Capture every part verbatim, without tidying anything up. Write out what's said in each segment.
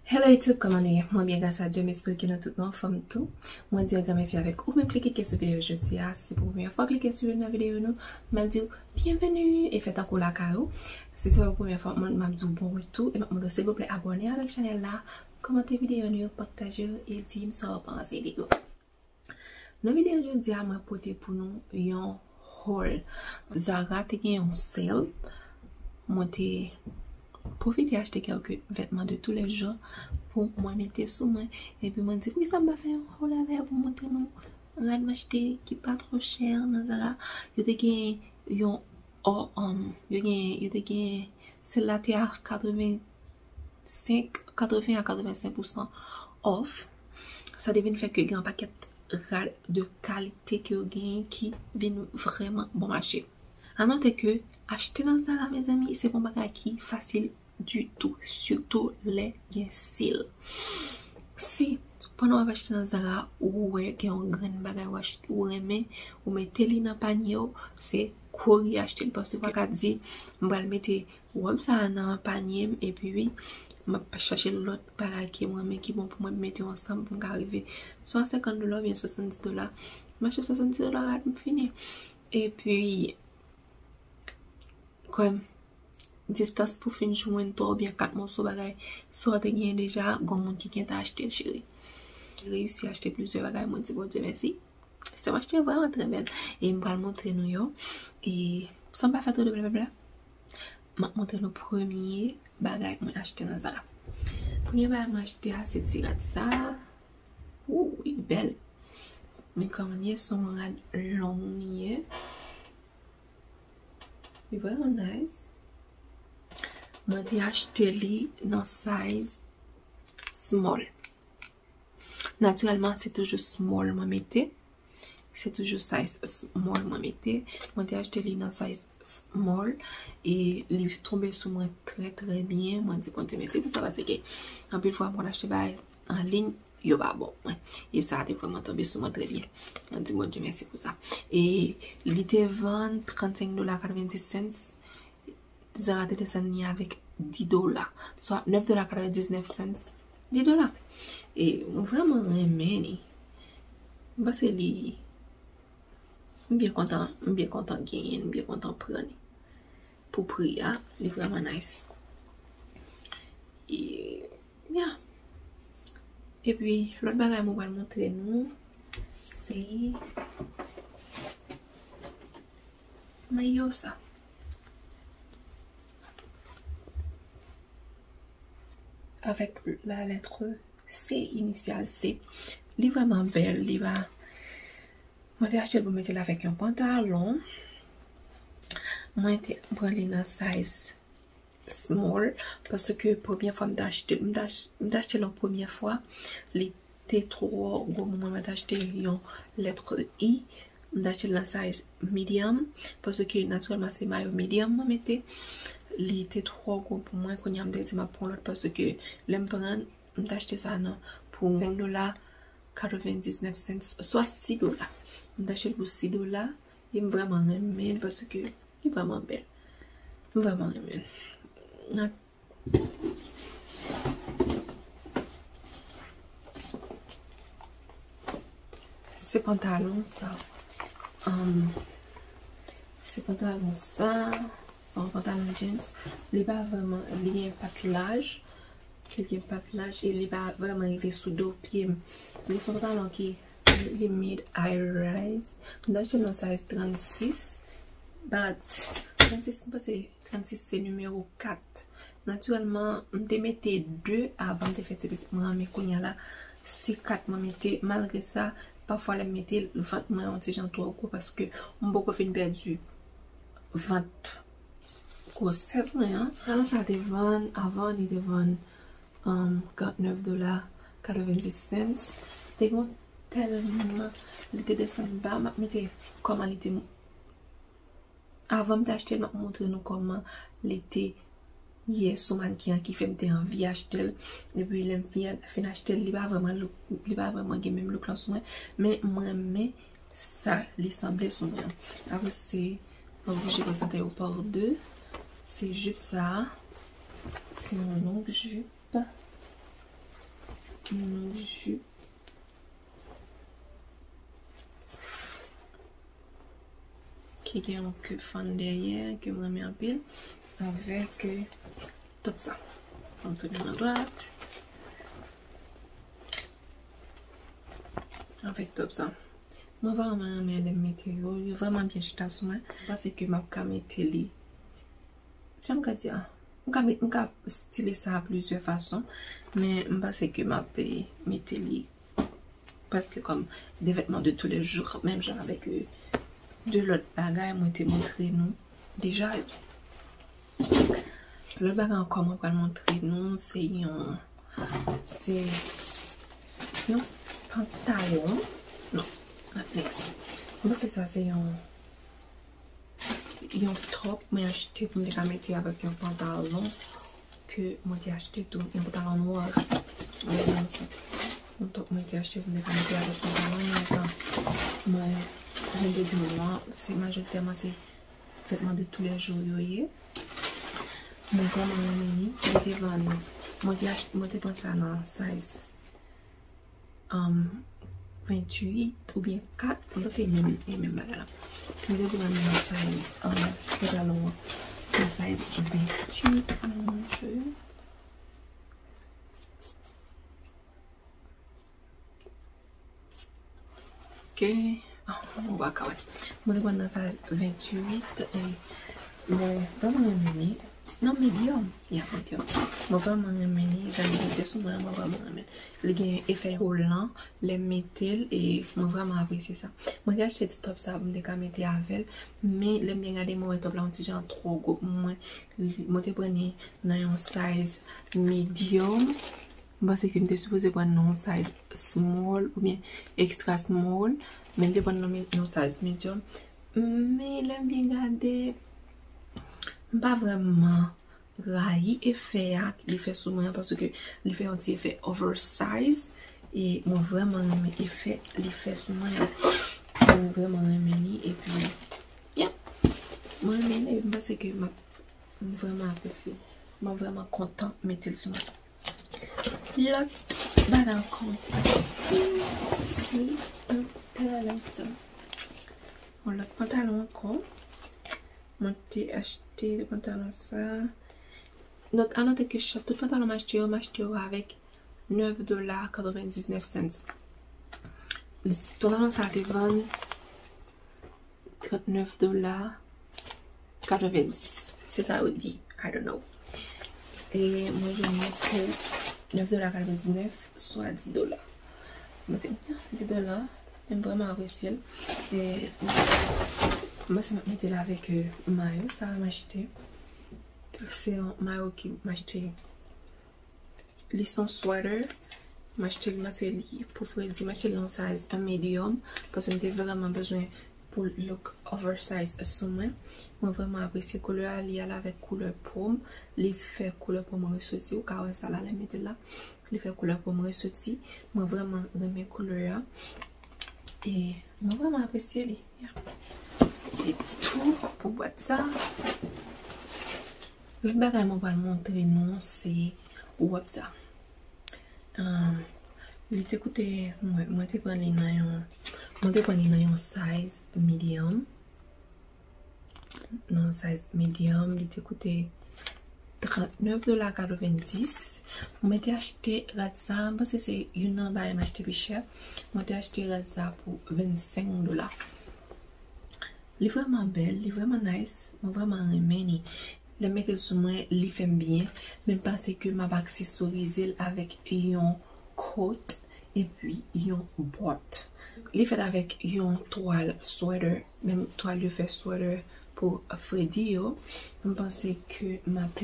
Hello YouTube, kòman nou ye? Mwen byen, gras a Dye, m espere ke nou tout nou anfòm tou. Mwen di yon gran mèsi avèk ou menm ki klike sou videyo jodi a. Si se pou premyè fwa w klike sou youn nan videyo nou, m ap di w byenveni e fè tankou lakay ou. Si se pou premyè fwa, mwen, m ap di w bon retou e m ap mande w silvouplè abòne avèk chanèl la, kòmante videyo nou yo, pataje yo e di m sa w panse de yo. Nan videyo jodi a, mwen pote pou nou yon haul. Zara te gen yon sale. Mwen te pwofite achte kèlke vètman de tous les jours pou mwen mete sou mwen. Epi mwen di, poukisa m pa fè yon haul avè yo pou montre nou rad m achte ki pa twò chè nan Zara? Yo te gen yon, um, yo gen, yo te gen, sale la te a katreven senk, katreven a katrevensenk pousan off. Sa te vin fè ke gen yon pakèt rad de kalite ke yo genyen ki vin vrèman bon mache. A note ke achte nan Zara, mezanmi, se pa yon bagay ki fasil ditou, sitou lè gen sale. Si pandan w ap achte nan Zara, ou wè gen yon grenn bagay ou achte, ou renmen, ou mete li nan panye w, se kouri achte l, paske w pa ka di, m pral mete wòb sa a nan panye m, epi wi, m ap chache lòt bagay ke mwen renmen ki bon pou mwen, m mete yo ansanm pou m ka rive swa senkant dola oubyen swasanndis dola. M achte swasanndis dola rad, m fini. Epi, kwè m, distans pou fin jwenn twa oubyen kat moso bagay, sa w te genyen deja, gon moun ki gentan achte l, cheri. Reyisi achte plizyè bagay, mwen di Bondye mèsi. Sa m achte vrèman trè bèl. E m pral montre nou yo. E san m pa fè twò de blablabla, m ap montre nou premye bagay mwen achte nan Zara. Premye bagay mwen achte a, se ti rad sa. Wou, li bèl. Men kòman li ye, se yon rad long li ye. Li vrèman nice. Mwen te achte li nan size small. Natirèlman, se toujou small mwen mete. Se toujou size small mwen mete. Mwen te achte li nan size small. E li tonbe sou mwen trè, trè byen. Mwen di Bondye mèsi pou sa, paske anpil fwa mwen achte bagay an liy, yo pa bon mwen. E sa a te vrèman tonbe sou mwen trè byen. Mwen di Bondye mèsi pou sa. E li te vann trannsenk dola katrevenndis cents. Zara te desann li avèk dis dola. Swa nèf dola katrevendiznèf cents. Dis dola. E m vrèman renmen li. M panse li, m byen kontan, m byen kontan genyen, m byen kontan pran li. Pou pri a, li vrèman nice. E, yeah. Epi, lòt bagay mwen pral montre nou, se mayo sa. Avèk la lettre C, inisyal C. Li vrèman bèl, li pa, mwen te achte l pou mete l avèk yon pantalon. Mwen te pran li nan size small, paske premyè fwa m te achte, m te ach-, m te achte l yon premyè fwa, li te twò gwo pou mwen, mwen te achte yon lettre I, m te achte l nan size medium, paske natirèlman se mayo medium mwen mete, li te twò gwo pou mwen, kounye a m te di m ap pran lòt, paske lè m pran, m te achte sa nan, pou senk dola katrevendiznèf cents, swa sis dola. M te achte l pou sis dola, e m vrèman renmen l, paske li vrèman bèl. M vrèman renmen l. Se pantalon sa. Um, se pantalon sa. Se yon pantalon jeans. Li pa vrèman, li gen pat laj. Li gen pat laj e li pa vrèman rive sou do pye m. Li se yon pantalon ki li mid high rise. M t achte l nan size trannsis. But trannsis, m panse trannsis se nimewo kat. Natirèlman, m te mete de avan m te fè ti pitit mwen an, men kounye a la, se kat mwen mete. Malgre sa, pafwa lè m mete l, vant mwen yon ti jan twò gwo paske m poko fin pèdi vant gwosès mwen an. Pantalon sa te vann, avan li te vann, um, karannèf dola katrevendis cents. Te gon tèlman li te desann ba, m ap mete kòman li te. Avan m te achte l, m ap montre nou kòman li te ye sou mannequin an ki fè m te anvi achte l. Epi lè m fin, fin achte l, li pa vrèman look, li pa vrèman gen menm look lan sou mwen. Men mwen renmen sa li sanble sou mwen an. Apre se, m oblije prezante yo pa de. Se jip sa a. Se yon long jip. Yon jup ki gen yon ke fann dèyè, ke m renmen anpil, avèk, euh, top sa. Ann tounen nan dwat. Avèk top sa. Mwen vrèman renmen lè m mete yo. Yo vrèman byen chita sou mwen. M panse ke m ap ka mete li. Jan m ka di a. M ka met, m ka style sa a plizyè fason. Men m panse ke m ap, eh, mete li prèske kòm de vètman de tou lè jou, menm jan avèk, euh, de lòt bagay mwen te montre nou deja yo. Lòt bagay ankò mwen pral montre nou, se yon, se yon pantalon. Non, not next. Mwen panse sa se yon, yon top mwen achte pou m te ka mete avèk yon pantalon ke mwen te achte tou, yon pantalon nwa. Yon top mwen te achte pou m te ka mete avèk pantalon nwa sa. Mwen, jan m te di nou an, se majoritèman se vètman de tou lè jou yo ye. Mwen vrèman renmen li. Li te vann, mwen te achte, mwen te pran sa nan size, um, venntuit oubyen kat. Mwen panse e menm, e menm bagay la. Mwen te pran nan size, um, pantalon an, nan size venntuit, mwen montre. Ok. Ah, ou pa ka wè. Mwen te pran nan size venntuit e mwen vrèman renmen li. Non, medium. Ya, medium. Mwen vrèman renmen li. Jan li rete sou mwen, mwen vrèman renmen. Li gen efè kolan lè m mete l e mwen vrèman apresye sa. Mwen te achte ti top sa pou m te ka mete avè l. Men lè m byen gade, mwen wè top la yon ti jan twò gwo pou mwen. Li, mwen te pran li nan yon size medium. M panse ke m te sipoze pran nan yon size small oubyen extra small, men m te pran nan mi-, yon size medium. Men lè m byen gade, m pa vrèman rayi efè a li fè sou mwen an, paske li fè yon ti efè oversize, e mwen vrèman renmen efè li fè sou mwen an. Mwen vrèman renmen li, epi, yeah, mwen renmen li, epi m panse ke m ap M vrèman apresye. Mwen vrèman kontan mete l sou mwen. Lòt bagay ankò, mwen te achte, se pantalon sa. Yon lòt pantalon ankò. Mwen te achte pantalon sa. Not, a note ke chak tout pantalon m achte yo, m achte yo avèk nèf dola katrevendiznèf cents. Pantalon sa te vann trannèf dola katrevendis. Se sa yo di. I don't know. E mwen jwenn li pou nèf dola katrevendisnèf, swa dis dola. Mwen se dis dola, men m vrèman apresye l. E mwen se m ap mete l avèk, euh, mayo sa m achte. Se yon mayo ki m achte. Li se yon sweater. M achte l, m achte li pou fredi. M achte l nan size medium, paske m te vrèman bezwen pou l look oversize sou mwen. Mwen vrèman apresye koulè a. Li al avèk koulè po m. Li fè koulè po m resoti. Ou ka wè sa la, lè m mete l la. Li fè koulè po m resoti. Mwen vrèman renmen koulè a. E mwen vrèman apresye li. Yeah. Se tou pou bwat sa. Lòt bagay mwen pral montre nou, se wòb sa. Um, li te koute, mwen, mwen te pran li nan yon, mwen te pran li nan yon size medium. Nan yon size medium, li te koute trannèf dola katrevendis. Mwen te achte rad sa, m panse se youn nan bagay m achte pi chè. Mwen te achte rad sa pou vennsenk dola. Li vrèman bèl, li vrèman nice, mwen vrèman renmen li. Lè m mete l sou mwen, li fè m byen, men m panse ke m ap aksesorize l avèk yon kot epi yon bòt. Li fèt avèk yon twal sweater, menm twal yo fè sweater pou fredi yo. M panse ke m ap,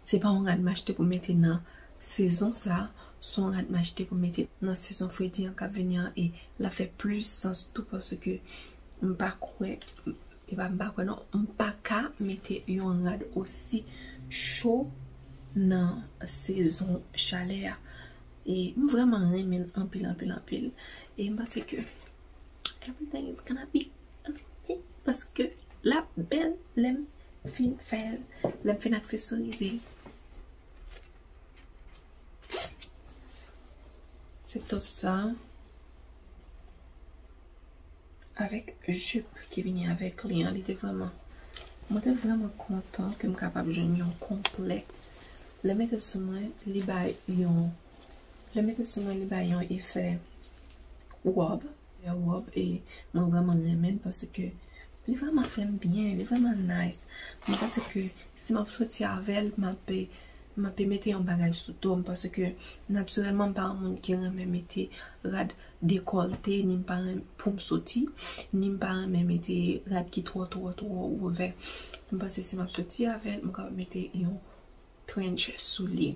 se pa yon rad m achte pou mete nan sezon sa, se yon rad m achte pou mete nan sezon fredi an k ap vini an, e l ap fè plis sans tou paske m pa kwè, e pa m pa kwè non, m pa ka mete yon rad osi cho nan sezon chalè a. E m vrèman renmen l anpil, anpil, anpil. E m panse ke everything is gonna be okay, paske l ap bèl lè m fin fè l, lè m fin aksesorize l. Se top sa. Avèk jip ki vini avèk li an, li te vrèman, mwen te vrèman kontan ke m kapab jwenn yon konplè. Lè mete sou mwen, li bay yon, lè mete sou mwen, li bay yon efè wòb, efè wòb, e mwen vrèman renmen l paske li vrèman fè m byen, li vrèman nice. Mwen panse ke si m ap soti avè l, m ap, m ap mete yon bagay sou do m, paske natirèlman, m pa yon moun ki renmen mete rad dekòlte, ni m pa renmen pou m soti, ni m pa renmen mete rad ki twò, twò, twò ouvè. M panse si m ap soti avè l, m kapab mete yon trench sou li.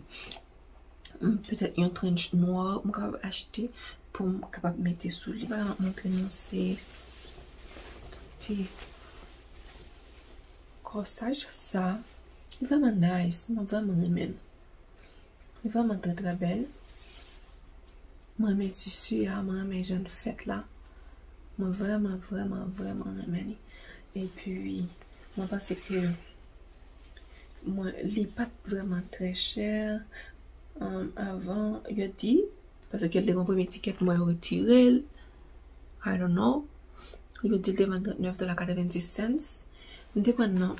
M, petèt yon trench nwa, m kapab achte pou m kapab mete sou li. Bagay m ap montre nou se ti kòsaj sa. Li vrèman nice, mwen vrèman renmen l. Li vrèman trè, trè bèl. Mwen renmen tisi a, mwen renmen jan l fèt la. Mwen vrèman, vrèman, vrèman renmen li. Epi, mwen panse ke mwen, li pa t vrèman trè chè. Um, avan, yo di, paske l te gen premye tikèt, mwen yo retire l. I don't know. Yo di l te vann trannèf dola katrevendis cents. M te pran nan,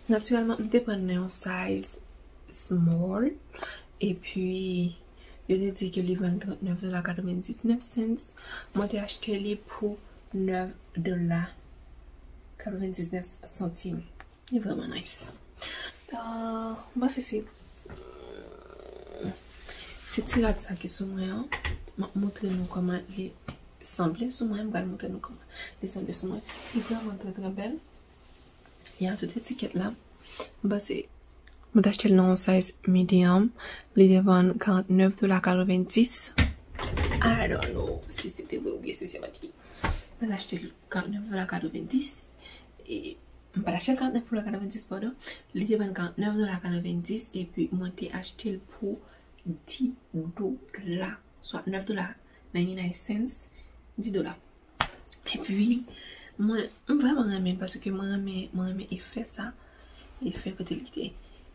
natirèlman, m te pran nan yon size small. Epi, yo te di ke li vann trannèf dola katrevendiznèf cents. Mwen te achte li pou nèf dola katrevendiznèf santim. Li vrèman nice. Ah, m panse se, se ti rad sa ki sou mwen an. M ap montre nou kòman li sanble sou mwen. M pral montre nou kòman li sanble sou mwen. Li vrèman trè, trè bèl. Li a tout etikèt la. M panse mwen t achte l nan yon size medium. Li te vann karantnèf dola katrevendiz. I don't know si se te vre oubyen si se manti. Mwen t achte l karantnèf dola katrevendiz. E m pa t achte l karantnèf dola katrevendiz, padon. Li te vann karantnèf dola katrevendiz, epi mwen te achte l pou dis dola, swa nèf dola ninety-nine cents, dis dola. Epi, mwen, m vrèman renmen l paske mwen renmen, mwen renmen efè sa. Efè kote li te,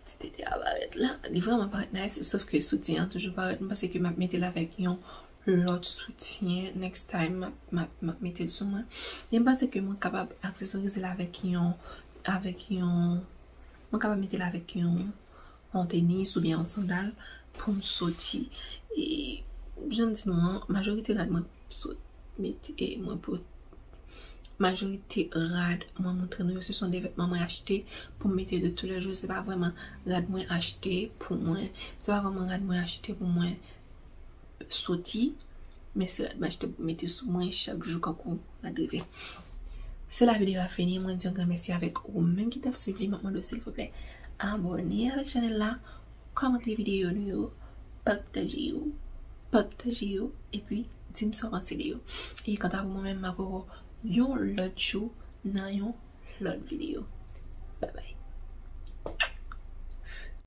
ti tete a parèt la. Li vrèman parèt nice, sof ke soutyen an toujou parèt. M panse ke m ap mete l avèk yon lòt soutyen. Next time, m ap, m ap, m ap mete l sou mwen. E m panse ke mwen kapab aksesorize l avèk yon, avèk yon, mwen kapab mete l avèk yon, yon tenis oubyen yon sandal pou m soti. E, jan m di nou an, majorite rad mwen sot, mete, e mwen pou, majorite rad mwen montre nou yo, se son de vètman mwen achte pou m mete de tous les jours. Se pa vrèman rad mwen achte pou mwen. Se pa vrèman rad mwen achte pou mwen soti, men se rad m achte pou mete sou mwen chak jou kankou rad rive. Se la videyo a fini, mwen di yon gran mèsi avèk ou menm ki t ap swiv li, m ap mande w silvouplè abòne avèk chanèl la, kòmante videyo nou yo, pataje yo, pataje yo, epi di m sa w panse de yo. E kanta pou mwen menm, m ap wè w yon lòt jou nan yon lòt videyo. Bye bye.